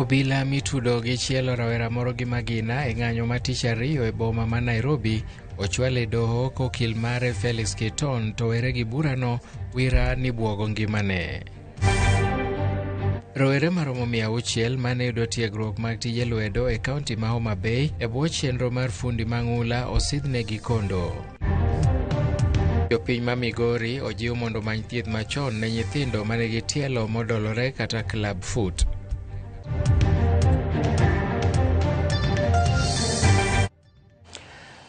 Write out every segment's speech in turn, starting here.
Obila mitudo gi chielo rawera moro gi magina e ng'anyo ma tich ariyo e boma ma Nairobi ochwal e doho kokil mare Felix Kiton to were gi burano wira ni buogo ngimane. Rowere maromo 600 mane yudo tiegruok mag tije lwedo e kaunti ma Homa Bay e bwo chenro mar fundi mang'ula osidhnegi kondo. Jopiny ma Migori ojiw mondo omany thieth machon ne nyithindo manigi tielo modolore kata club foot.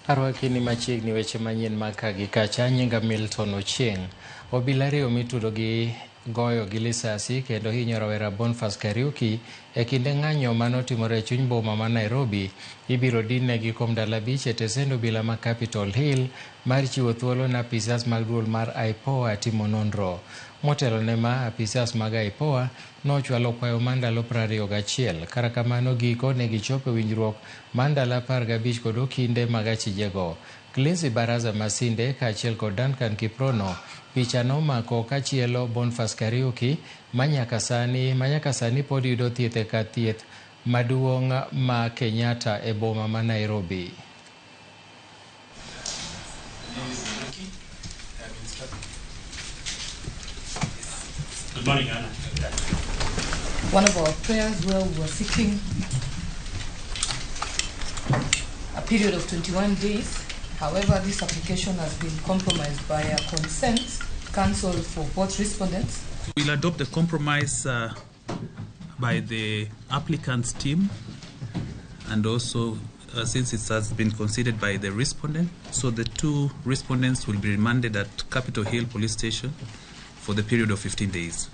Arwaki ni machiegni weche manyien mag ka gi kacha nyinga Milton Ochieng. Obila ariyo mitudo gi goyo gi lisasi kendo hinyo rawera Boniface Kariuki e kinde ng'anyo manotimore e chuny boma ma Nairobi ibiro dinnegi kuom ndalo 5 e tesend obila ma Capitol Hill mar chiwo thuolo ne apisas mag duol mar IPOA timo nonro. Motelo ne ma, apisas mag IPOA nochwalo kwayo mar ndalo 21. Kata kamano giko ne gichopo e winjruok mar ndalo 15 kod okinde mag achijego. Clincy Baraza Masinde kaachiel kod Duncan Kiprono picha nomako kachielo Boniface Kariuki manyaka sani pod yudo thieth e kar thieth maduong' ma Kenyatta e boma ma Nairobi. Good morning, Anna. One of our prayers where we were seeking a period of 21 days. However, this application has been compromised by a consent counsel for both respondents. We'll adopt the compromise by the applicant's team, and also since it has been considered by the respondent. So the two respondents will be remanded at Capitol Hill Police Station for the period of 15 days.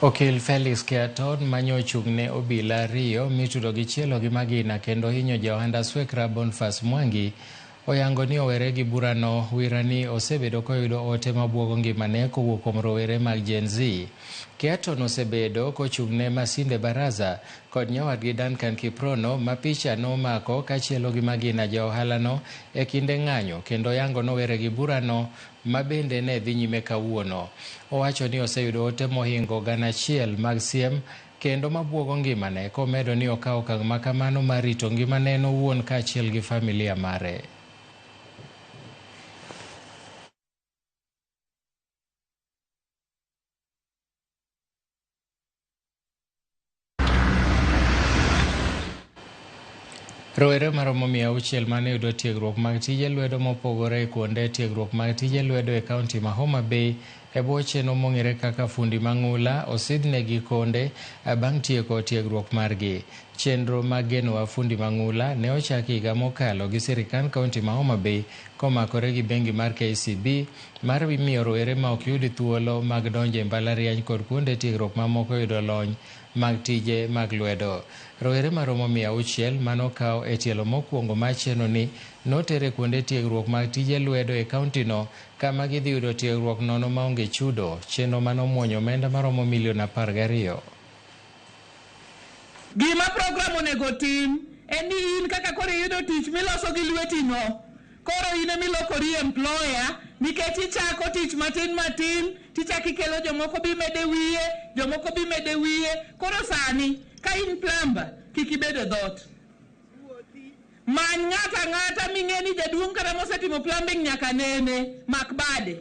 Okil Felix Kiaton manyo ochung' ne obila ariyo mitudo gi chielo gi magina kendo hinyo jaohanda Swekra Boniface Mwangi oyango ni owere gi burano wira ni osebedo koyudo ote mabuogo ngimane kowuok kuom rowere mag Gen Z. Kiaton osebedo kochung' ne Masinde Baraza kod nyawadgi Duncan Kiprono ma picha nomako kachielo gi magina jaohalano e kinde ng'anyo kendo yango nowere gi burano ma bende ne dhi nyime kawuono. Owacho ni oseyudo ote mohingo 1,000 mag siem kendo mabuogo ngimane komedo ni okawo okang' ma kamano mar rito ngimane en owuon kaachiel gi familia mare. Rowere maromo 600 mane yudo tiegruok mag tije lwedo mopogore e kuonde tiegruok mag tije lwedo e kaunti ma Homa Bay e bwo chenro mong'ere kaka fundi mang'ula osidhnegi konde bang' tieko tiegruok margi. Chenro mag genowa fundi mang'ula ne ochaki higa mokalo gi sirikand kaunti ma Homa Bay komakore gi bengi mar KCB mar miyo rowere ma ok yud thuolo mag donjo e mbalariany kod kuonde tiegruok mamoko yudo lony mag tije mag lwedo. Rowere maromo 600 manokaw e tielo mokwongo mar chenro ni noter e kuonde tiegruok mag tije lwedo e kaunti no kama gidhi yudo tiegruok nono maonge chudo. Chenro manomuonyo omenda maromo milion 12. Gima program onego tim en ni in kaka koro iyudo tich miloso gi lweti no, koro in emilokori employer nikech ichako tich matin matin tichako ikelo jomoko bi mede wiye, jomoko bi mede wiye. Koro sani ka in plumber kik ibed e dhoot. Many ng'ato ang'ata ming'e ni jaduong' kata mosetimo plumbing nyaka nene, mak bade.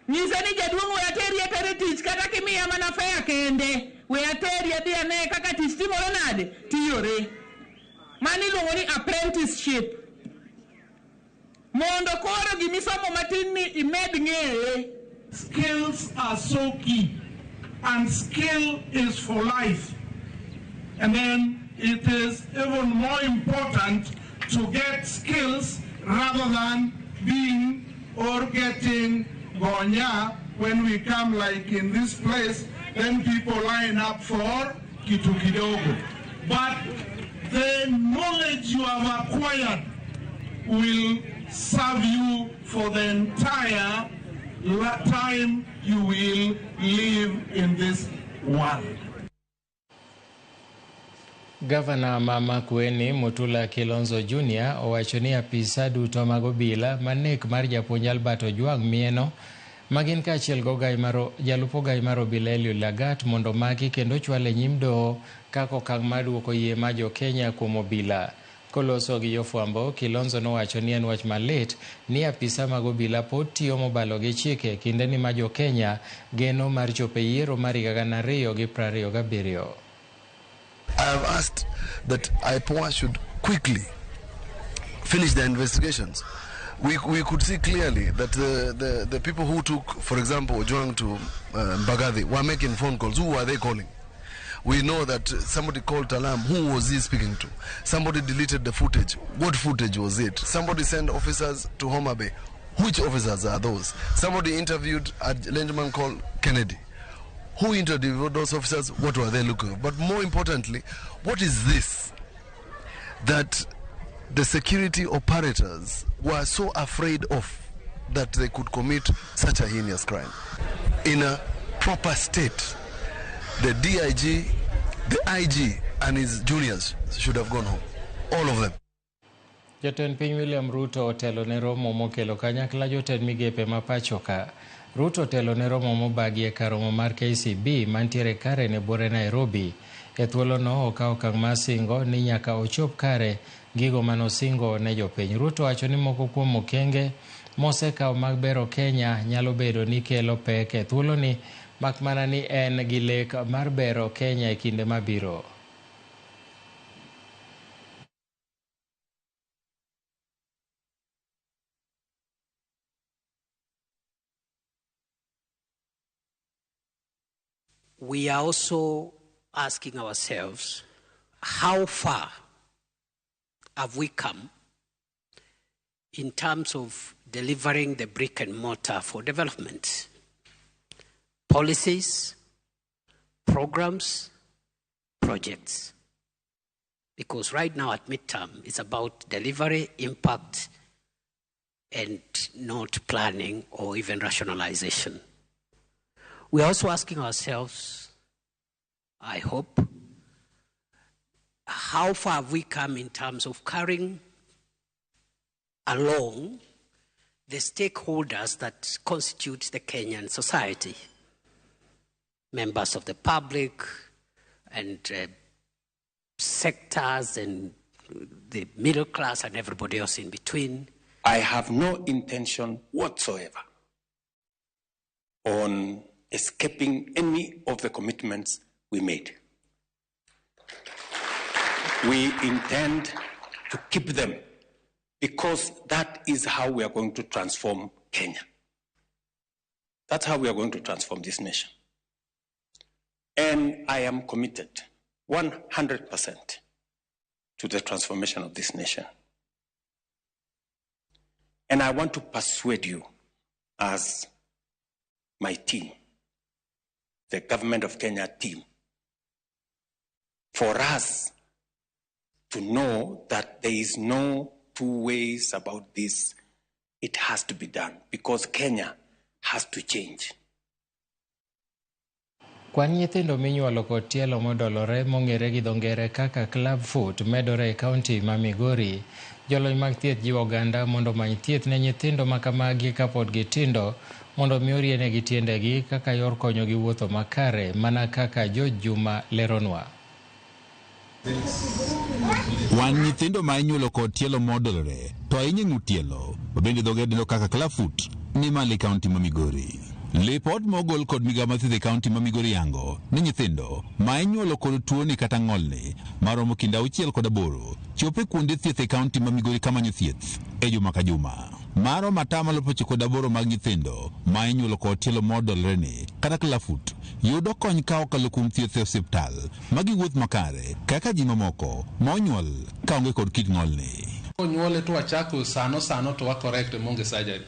Nyise ni jaduong' we ateri atere tich kata kimiya mana fare kende, we ateri adhi ane kaka tich timore nade, tiyore. Mano iluongo ni apprenticeship. Mondo koro gimisomo matin ni imed ng'eye. Skills are so key, and skill is for life. And then it is even more important to get skills rather than being or getting gonya. When we come like in this place, then people line up for kitu kidogo. But the knowledge you have acquired will serve you for the entire time you will live in this world. Gavana ma Makueni Mutula Kilonzo Junior owacho ni apisa duto mag obila ma nek mar japuonj Albert Ojwang mieno Magin kaachiel gi ogai mar jalup ogai mar obila Eliud Lagat mondo omaki kendo ochwal e nyim doho kaka okang' mar duoko yie mar jo Kenya kuom obila. Koloso gi jofwambo, Kilonzo nowacho ni en wach malit ni apisa mag obila pod tiyo mobalo gi chike kindeni ma jo Kenya geno mar chopo e yiero mar higa 2027. I have asked that IPOA should quickly finish their investigations. We could see clearly that the people who took, for example, Ojwang to Mbagathi were making phone calls. Who were they calling? We know that somebody called Talam. Who was he speaking to? Somebody deleted the footage. What footage was it? Somebody sent officers to Homa Bay. Which officers are those? Somebody interviewed a gentleman called Kennedy. Who interviewed those officers? What were they looking for? But more importantly, what is this that the security operators were so afraid of that they could commit such a heinous crime? In a proper state, the DIG, the IG, and his juniors should have gone home. All of them. Jatend piny William Ruto otelo ne romo mokelo kanyakla jotend migepe ma pacho ka. Ruto otelo ne romo mobagi e kar romo mar KCB mantiere Karen e buore Nairobi. E thuolono okawo okang' mar singo ni nyaka ochop kare gigo manosingo ne jopiny. Ruto wacho ni moko kuom okenge mosekawo mag bero Kenya nyalo bedo ni kelo pek e thuoloni mak mana ni en gi lek mar bero Kenya e kinde mabiro. We are also asking ourselves, how far have we come in terms of delivering the brick and mortar for development? Policies, programs, projects. Because right now at midterm, it's about delivery, impact, and not planning or even rationalization. We are also asking ourselves, I hope, how far have we come in terms of carrying along the stakeholders that constitute the Kenyan society, members of the public and sectors and the middle class and everybody else in between. I have no intention whatsoever on escaping any of the commitments we made. We intend to keep them because that is how we are going to transform Kenya. That's how we are going to transform this nation. And I am committed 100% to the transformation of this nation. And I want to persuade you as my team, the government of Kenya team, for us to know that there is no two ways about this. It has to be done because Kenya has to change. Kwan nyithindo minyuolo kod tielo modolore mong'ere gi dho ngere kaka club foot medore e kaunti ma Migori. Jolony mag thieth jiwo oganda mondo omany thieth ne nyithindo ma kamagi kapod gitindo mondo mi orienegi tiendegi kaka yor konyogi wuotho makare mana kaka George Juma leronwa. Wan nyithindo ma inyuolo kod tielo modolore to ahinya ng'ut tielo mabende dho ngere dendo kaka club foot ni malo e kaunti ma Migori. Lipot mogol kod migao mar thieth e kaunti ma Migori yango ni nyithindo ma inyuolo kod tuoni kata ng'olni maromo kind 6 kod 8 chopo e kuonde thieth e kaunti ma Migori kamanyo thieth e juma ka juma. Maromo 98% mag nyithindo ma inyuolo kod tielo modolore ni kata club foot yudo kony ka okalo kuom thieth e osiptal ma giwuoth makare kaka ji mamoko ma onyuol kaonge kod kit ng'olni. Konyuole to wachako sano to wa correct monge surgery.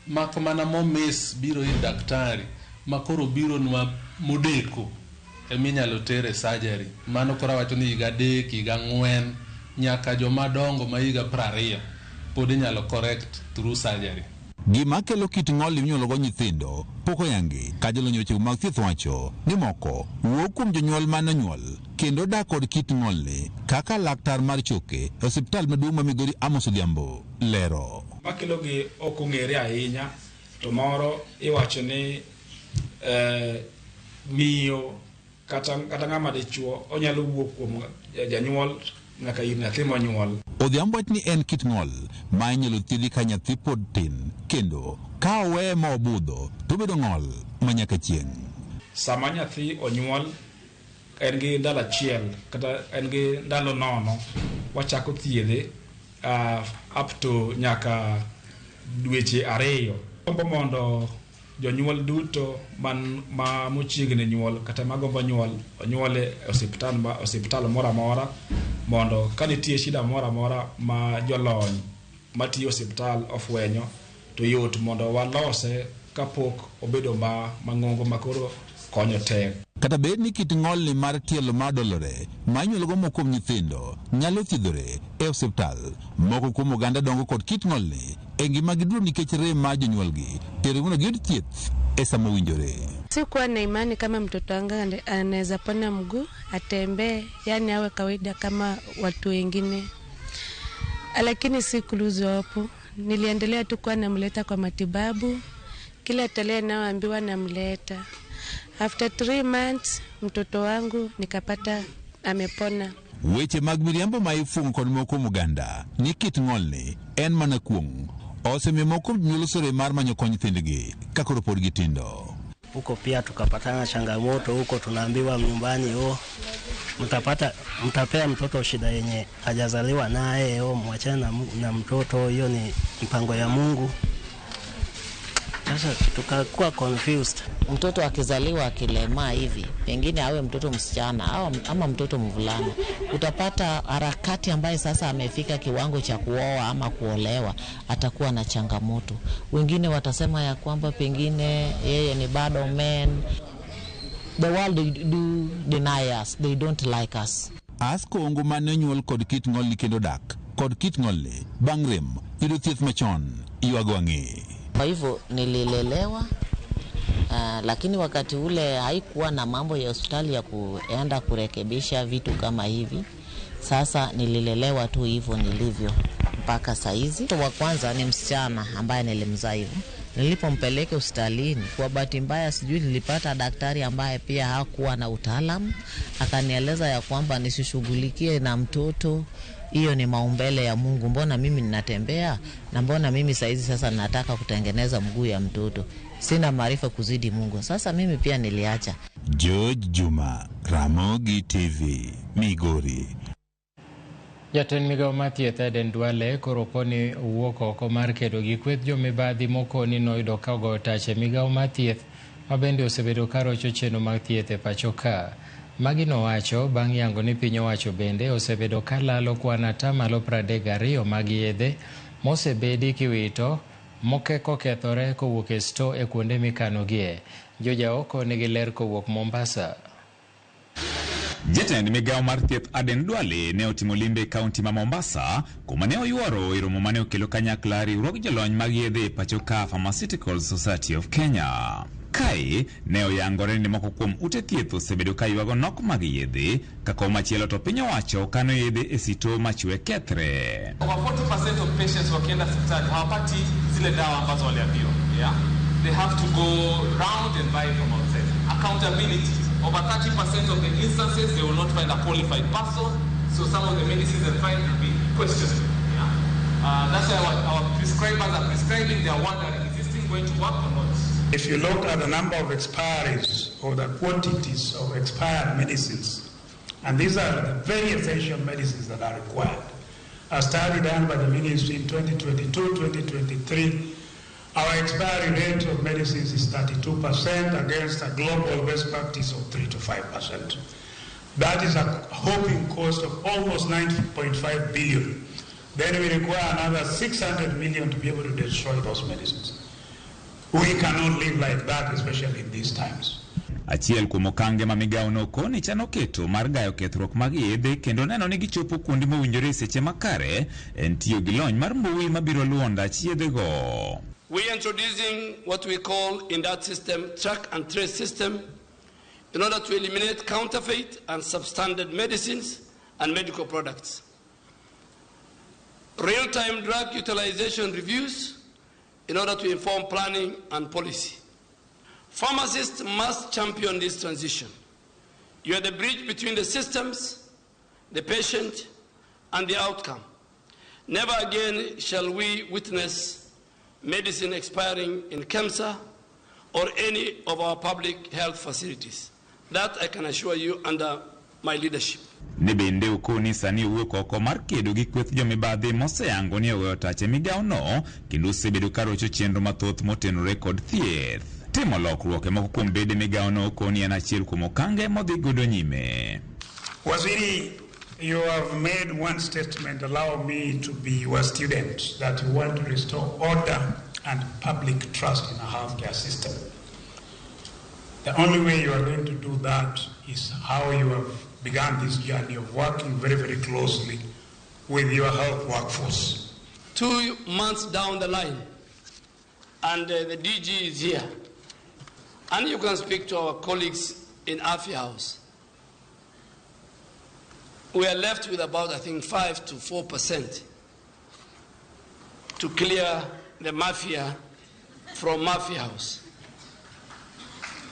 Mak mana momis biro ir daktari ma koro biro nwa modeko eminyalo tere surgery. Mano koro awacho ni higa 3, higa 4 nyaka joma dongo ma higa 20 pod inyalo correct through surgery. Gima kelo kit ng'ol minyuolo go nyithindo pok oyangi ka jolony weche mag thieth wacho ni moko wuok kuom jonyuol mane onyuol kendo dak kod kit ng'olni kaka laktar mar choke e osiptal maduong' ma Migori Amos Odhiambo lero. Makelo gi ok ong'ere ahinya To moro iwacho ni miyo kata ng'ama dichuo onyalo wuok kuom janyuol nyaka ir nyathi monyuol. Odhiambo wach ni en kit ng'ol ma inyalo thiedhi ka nyathi pod tin, kendo ka oweye ma obudho to obedo ng'ol ma nyaka chieng'. Sama nyathi onyuol en gi ndalo achiel kata en gi ndalo 0 wachako thiedhe up to nyaka dweche 2. Gombo mondo jonyuol duto man ma mochiegni nyuol kata magombo nyuol onyuole e osiptal moro amora, mondo ka nitie shida moro amora ma jolony matiyo osiptal ofwenyo to yot mondo walose kapok obedo mang'ongo makoro konyo tek. Kata bed ni kit ng'olni mar tielo madolore ma inyuologo moko kuom nyithindo nyalo thiedhore e osiptal, moko kuom oganda dongo kod kit ng'olni e ngimagi duto nikech rem mar jonyuolgi tero mondo giyud thieth e sama owinjore. Sikuwa na imani kama mtoto wangu anaweza pona mguu atembee, yani awe kawaida kama watu wengine, lakini sikuluzwa hapo. Niliendelea tu kuwa namleta kwa matibabu, kila tarehe naoambiwa namleta. After 3 months mtoto wangu nikapata amepona. Weche mag miriambo ma ifungo kod moko kuom oganda ni kit ng'olni en mana kuong' osemiyo moko kuom jonyuol osore mar manyo kony nyithindgi ka koro pod gitindo. Huko pia tukapatana changamoto huko, tunaambiwa nyumbani, oh, mtapea mtoto shida yenye hajazaliwa naye, oh, mwachane na mtoto, hiyo ni mpango ya Mungu. Sasa tukakuwa confused. Mtoto akizaliwa akilemaa hivi, pengine awe mtoto msichana au ama mtoto mvulana, utapata harakati ambaye sasa amefika kiwango cha kuoa ama kuolewa, atakuwa na changamoto. Wengine watasema ya kwamba pengine yeye ni bad omen. The world do deny us, they don't like us. Asko ongo mane onyuol kod kit ng'olni kendo dak kod kit ng'olni bang' rem yudo thieth machon ywago ang'e. Kwa hivyo nililelewa, lakini wakati ule haikuwa na mambo ya hospitali ya kuenda kurekebisha vitu kama hivi. Sasa nililelewa tu hivyo nilivyo mpaka saizi. Wa kwanza ni msichana ambaye nilimzaa hivyo. Nilipompeleka hospitalini, kwa bahati mbaya sijui nilipata daktari ambaye pia hakuwa na utaalamu, akanieleza ya kwamba nisishughulikie na mtoto, hiyo ni maumbele ya Mungu, mbona mimi ninatembea na mbona mimi saizi sasa nataka kutengeneza mguu ya mtoto, sina maarifa kuzidi Mungu. Sasa mimi pia niliacha. George Juma, Ramogi TV, Migori. Jatend migao mar thieth Aden Duale koro koni owuok oko mar kedo gi kweth jomibadhi mokoni noyudo ka ogoyo tach e migao mar thieth ma bende osebedo ka rocho chenro mag thieth e pacho ka. Magi nowacho bang' yango ni piny owacho bende osebedo ka lalo kwan 32% mag yedhe mosebedi kiwito kokethore kowuok e sto e kuonde mikanogie. Joja oko nigi ler kowuok Mombasa. Jatend migao mar thieth Aden Duale ne otimo limbe e kaunti ma Mombasa kuma ne oyuoro e romo mane okelo kanyakla riwruog jolony mag yedhe e pacho ka Pharmaceutical Society of Kenya. Kae ne oyangore ni moko kuom ute thieth osebedo ka ywago nok mag yedhe, ka komachielo to piny owacho kano yedhe e sito machwe kethre. Over 40% of patients wakienda hospitali hawapati zile dawa ambazo waliambiwa. Yeah? They have to go round and buy from outside. Accountability. Over 30% of the instances, they will not find a qualified person, so some of the medicines they find will be questioned. Yeah? That's why our prescribers are prescribing. They are wondering, is this thing going to work or not? If you look at the number of expiries or the quantities of expired medicines, and these are the very essential medicines that are required. A study done by the ministry in 2022, 2023, our expiry rate of medicines is 32% against a global best practice of 3 to 5%. That is a whopping cost of almost 9.5 billion. Then we require another 600 million to be able to destroy those medicines. We cannot live like that, especially in these times. Achiel kuom okange ma migao no koni chano keto mar gayo kethruok mag yedhe kendo neno ni gichopo kuonde mowinjore e seche makare en tiyo gi lony mar mbui mabiro luwo ndach yedhego. We are introducing what we call in that system track and trace system in order to eliminate counterfeit and substandard medicines and medical products. Real-time drug utilization reviews in order to inform planning and policy. Pharmacists must champion this transition. You are the bridge between the systems, the patient, and the outcome. Never again shall we witness medicine expiring in KEMSA or any of our public health facilities. That I can assure you under my leadership. Ne bende okoni sani owuok oko mar kedo gi kweth jomibadhi moseyango ni oweyo tach e migawono kendo osebedo ka rocho chenro mathoth motenore kod thieth. Timo lokruok e moko kuom bede migawono okoni en achiel kuom okange modhi godo nyime. Waziri, you have made one statement, allow me to be your student, that you want to restore order and public trust in our healthcare system. The only way you are going to do that is how you have begun this journey of working very, very closely with your health workforce. 2 months down the line, and the DG is here, and you can speak to our colleagues in Afia House. We are left with about, I think, 5 to 4% to clear the mafia from Mafia House.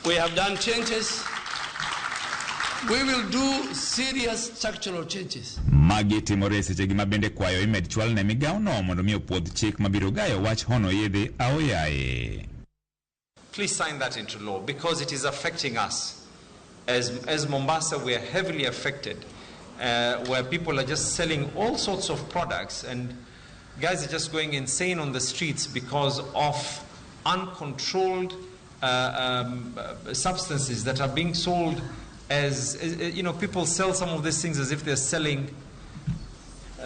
We have done changes. We will do serious structural changes. Magi timore e sechegi ma bende kwayo imed chwal ne migawono mondo mi opuodh chik mabiro gayo wach hono yedhe aoyaye. Please sign that into law because it is affecting us. As Mombasa, we are heavily affected, where people are just selling all sorts of products and guys are just going insane on the streets because of uncontrolled substances that are being sold as people sell some of these things as if they're selling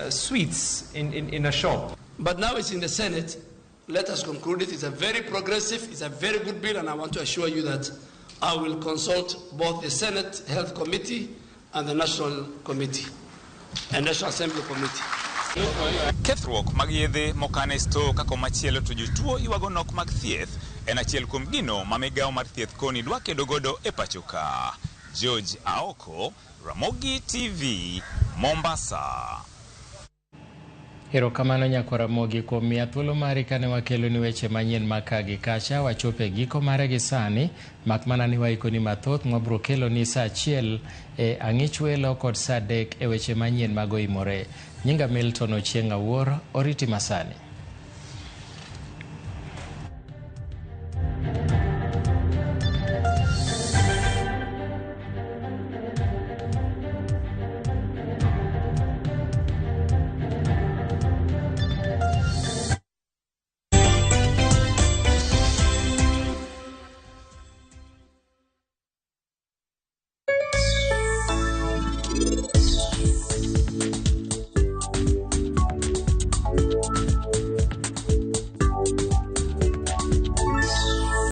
sweets in a shop. But now it's in the Senate. Let us conclude it. It's a very progressive, it's a very good bill, and I want to assure you that I will consult both the Senate Health Committee and the National Committee and National Assembly Committee. Kethruok mag yedhe mokan e sto ka komachielo to jotuo ywago nok mag thieth en achiel kuom gino ma migawo mar thieth koni dwa kedo godo e pacho ka. George Aoko, Ramogi TV, Mombasa. Erokamano nyakwa Ramogi kuom miya thuolo mari kane wakeloni weche manyien mag ka gi kacha. Wachopo e giko mare gi sani, mak mana ni waikoni mathoth mwabro keloni saa 1 e ang'ich welo kod saa 3 e weche manyien mag oimore. Nyinga Milton Ochieng' Awuor, oriti masani.